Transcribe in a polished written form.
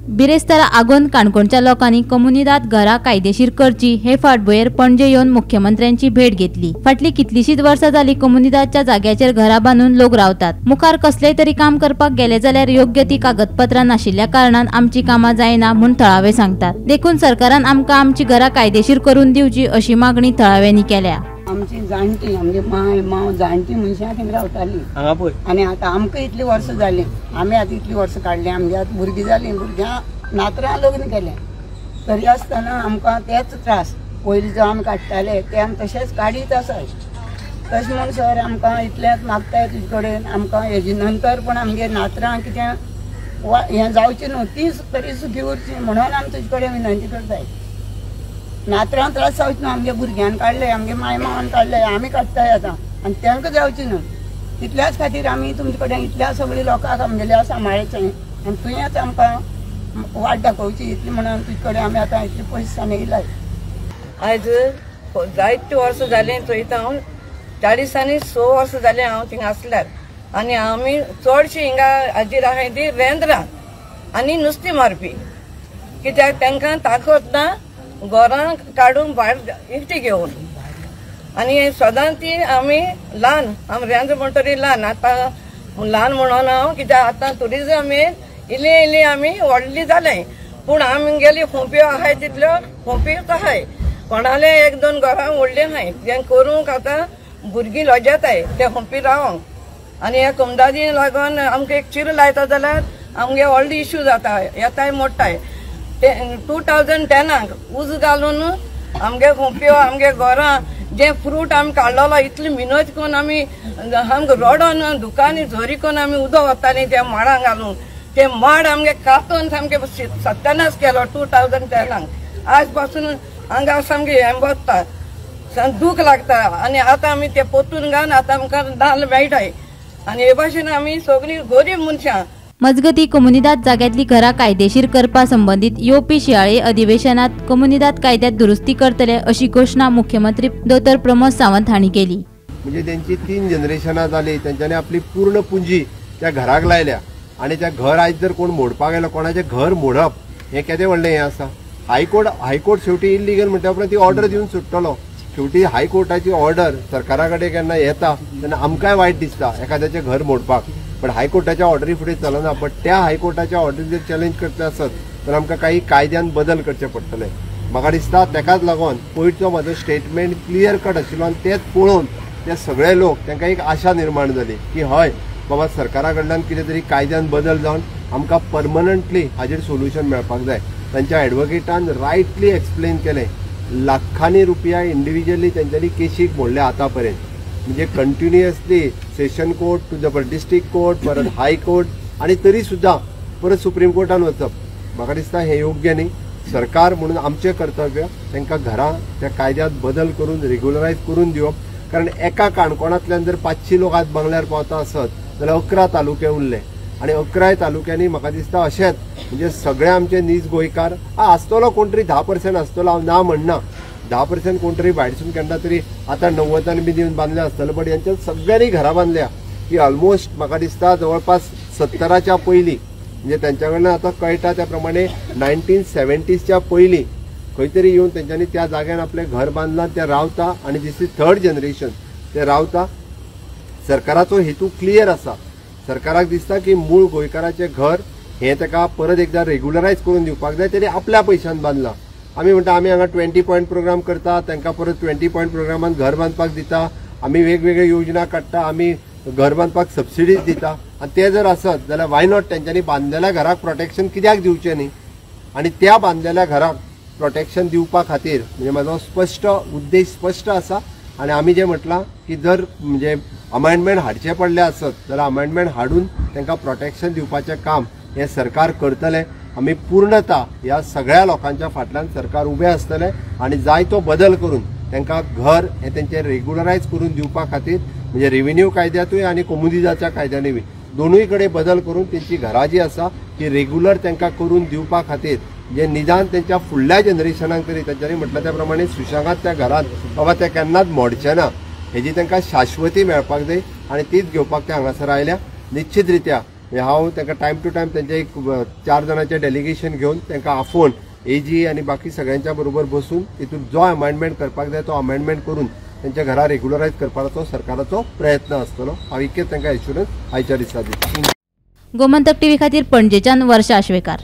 बिरेस्तारा आगोंद काणकोणच्या लोकांनी कोमुनिदाद घरां कायदेशीर करची हे फाटभुंयेर पणजे येवन मुख्यमंत्र्यांची भेट घेतली. फाटली कितलीशीच वर्सां जाली कोमुनिदादच्या जाग्याचेर घरां बांदून लोक रावतात. मुखार कसलेय तरी काम करपाक गेले जाल्यार योग्य ती कागदपत्रां नाशिल्ल्या कारणान आमची कामां जायना म्हूण थळावे सांगतात. देखून सरकारान आमकां आमची घरां कायदेशीर करून दिवची अशी मागणी थळाव्यांनी केल्या. आमची जाणटी आमगे माय माव जाणटी मनशां थिंग रावताली आनी आतां आमकां इतली वर्सां जालीं, आमी आतां इतली वर्सां काडलीं, आमगे आतां भुरगीं जालीं, भुरग्यां नातरां लग्न केलें, तरी आसतना आमकां तेच त्रास पयलीं जो आमी काडटाले ते आमी तशेंच काडीत आसाय. तशें म्हूण सर आमकां इतलेंच मागताय तुजे कडेन, आमकां हेजे नंतर पण आमगे नातरां कितें हें जावचें न्हू, ती तरी सुखी उरची म्हणून आमी तुजे कडेन विनंती करताय. नातरां त्रास जावचे न्हू, आमगे भुरग्यान काडले, आमगे माय मावान काडले, आमी काडटाय आतां आनी तांकां जावचें न्हू, तितल्याच खातीर आमी तुमचे कडेन इतल्या सगळ्या लोकांक आमगेल्या सांबाळचें आनी तुवेंच आमकां वाट दाखोवची इतली म्हणून तुजे कडेन आमी आतां इतले पयस येयलाय. आयज जायते वर्सां जालीं चोयता हांव, 40 आनी 6 वर्सां जालीं हांव थिंगा आसल्यार, आनी आमी चडशीं हिंगा हाजीर आहाय ती रेंद्रां आनी नुस्तीं मारपी, कित्याक तांकां ताकद ना घरां काडून भायर एकटी घेवन, आनी सदां ती आमी ल्हान, आमी रेंद्र म्हणटरी ल्हान, आतां ल्हान म्हणून हांव कित्याक आतां ट्युरिजम इल्ली इल्ली आमी व्हडली जालें, पूण आमगेली खोंप्यो आहाय तितल्यो खोंप्योच आहाय, कोणाले एक दोन घरां व्हडलीं आहाय, तें करूंक आतां भुरगीं लजेताय ते खोंपी रावंक, आनी ह्या कोमदादी लागून आमकां एक चिर लायता जाल्यार आमगे व्हडली इश्यू जाता, येताय मोडटाय. ते 2010 उज घालून आमगे खोंप्यो आमगे घरां जे फ्रूट आमी काडलेलो इतली मिनत करून आमी आमकां रडोन दुकानी झरी करून आमी उदक वतालीं त्या माडांक घालून, ते माड आमगे कातून सामके सत्यानाश केलो 2010. आज पासून हांगा सामकें हें बसता, दूख लागता, आनी आतां आमी ते पोतून घालून आतां आमकां नाल्ल मेळटाय, आनी हे भाशेन आमी सगळीं गरीब मनशां. मजगती कोमुनिदाद जाग्यांतली घरां कायदेशीर करपा संबंदीत येवपी शिंयाळी अधिवेशनात कोमुनिदाद कायद्यात दुरुस्ती करतले अशी घोशणा मुख्यमंत्री डॉ प्रमोद सावंत हांणी केली. म्हणजे त्यांची 3 जनरेशनां जाली, तेंच्यांनी आपली पूर्ण पुंजी त्या घराक लायल्या आनी त्या घर आयज जर कोण मोडपाक गेलो, कोणाचें घर मोडप हें केदें व्हडलें हें आसा. हायकोर्ट शेवटी इलिगल म्हणटा उपरांत ती ऑर्डर दिवन सुट्टलो. शेवटी हायकोर्टाची ऑर्डर सरकारा कडेन केन्ना येता तेन्ना आमकांय वायट दिसता एखाद्याचें घर मोडपाक, पण हायकोर्टाच्या ऑर्डरी फुडें चलना. बट त्या हायकोर्टाच्या ऑर्डरी जर चॅलेंज करता आसत तर आमकां काही कायद्यान बदल करचे पडटले. म्हाका दिसता तेकाच लागून पयरचो म्हाजो स्टेटमेंट क्लियर कट आशिल्लो आनी तेच पळोवन ते सगळे लोक तांकां एक आशा निर्माण जाली की हय बाबा सरकारा कडल्यान कितें तरी कायद्यान बदल जावन आमकां परमनंटली हाजेर सोल्युशन मेळपाक जाय. तांच्या एडवोकेटान रायटली एक्सप्लेन केलें, लाखांनी रुपया इंडिविज्युअली तेंच्यांनी केशीक मोडले आतां पर्यंत, म्हणजे continuously session court to the district court, परत हायकोर्ट आनी तरी सुद्दां परत सुप्रीम कोर्टान वचप म्हाका दिसता हें योग्य न्ही. सरकार म्हणून आमचें कर्तव्य तांकां घरां त्या कायद्यांत बदल करून रेग्युलरायज करून दिवप, कारण एका काणकोणांतल्यान जर 500 लोक आज बंगल्यार पावता आसत जाल्यार 11 तालुके उरले आनी 11 तालुक्यांनी म्हाका दिसता अशेंच म्हणजे सगळे आमचे नीज गोंयकार आसतलो कोण तरी 10% आसतलो, हांव ना म्हणना, 10% कोण तरी भायरसून केन्ना तरी आतां 90 बी दिवन बांदले आसतले, बट यांच्या सगळ्यांनी घरां बांदल्या की ऑलमोस्ट म्हाका दिसता जवळपास 70च्या पयलीं, म्हणजे तेंच्या कडल्यान आतां कळटा त्या प्रमाणे 1970sच्या पयलीं खंय तरी येवन तेंच्यांनी त्या जाग्यान आपलें घर बांदलां, ते रावता आनी दीस is third generation ते रावता. सरकाराचो हेतू क्लियर आसा, सरकाराक दिसता की मूळ गोंयकाराचें घर हें ताका परत एकदां रेग्युलरायज करून दिवपाक जाय, तेणी आपल्या पयशान बांदलां. आमी म्हणटा आमी हांगा 20 पॉयंट प्रोग्राम करता, तांकां परत 20 पॉयंट प्रोग्रामान घर बांदपाक दिता, आमी वेगवेगळ्यो योजना काडटा, आमी घर बांदपाक सबसिडीज दिता, आनी ते जर आसत जाल्यार why not तेंच्यांनी बांदलेल्या घराक प्रोटेक्शन कित्याक दिवचें न्ही? आनी त्या बांदलेल्या घराक प्रोटेक्शन दिवपा खातीर म्हणजे म्हाजो स्पश्ट उद्देश स्पश्ट आसा. आनी आमी जें म्हटलां की जर म्हणजे अमेंडमेंट हाडचें पडलें आसत जाल्यार अमेंडमेंट हाडून तांकां प्रोटेक्शन दिवपाचें काम हें सरकार करतलें. आमी पूर्णता ह्या सगळ्या लोकांच्या फाटल्यान सरकार उबें आसतलें आनी जाय तो बदल करून तांकां घर हें तेंचें रेग्युलरायज करून दिवपा खातीर म्हणजे रेव्हेन्यू कायद्यांतूय आनी कोमुनिदादच्या कायद्यानूय दोनूय कडेन बदल करून तेंची घरां जी आसा ती रेग्युलर तांकां करून दिवपा खातीर जे निदान तेंच्या फुडल्या जनरेशनाक तरी तेंच्यांनी म्हटलें त्या प्रमाणे सुशेगाद त्या घरांत बाबा ते केन्नाच मोडचे ना हेजी तांकां शाश्वती मेळपाक जाय आनी तीच घेवपाक ते हांगासर आयल्या. निश्चित रित्या हांव तांकां टायम टू टायम तेंचे एक 4 जाणांचें डेलिगेशन घेवन तांकां आफोवन एजी आनी बाकी सगळ्यांच्या बरोबर बसून तितून जो अमेंडमेंट करपाक जाय तो अमेंडमेंट करून त्यांच्या घरा रेग्युलरायज करपाचो सरकाराचो प्रयत्न आसतलो. हांव इतकें तांकां एश्युरन्स आयच्या दिसा दिता. गोमंतक टीव्ही खातीर पणजेच्यान वर्षा आश्वेकार.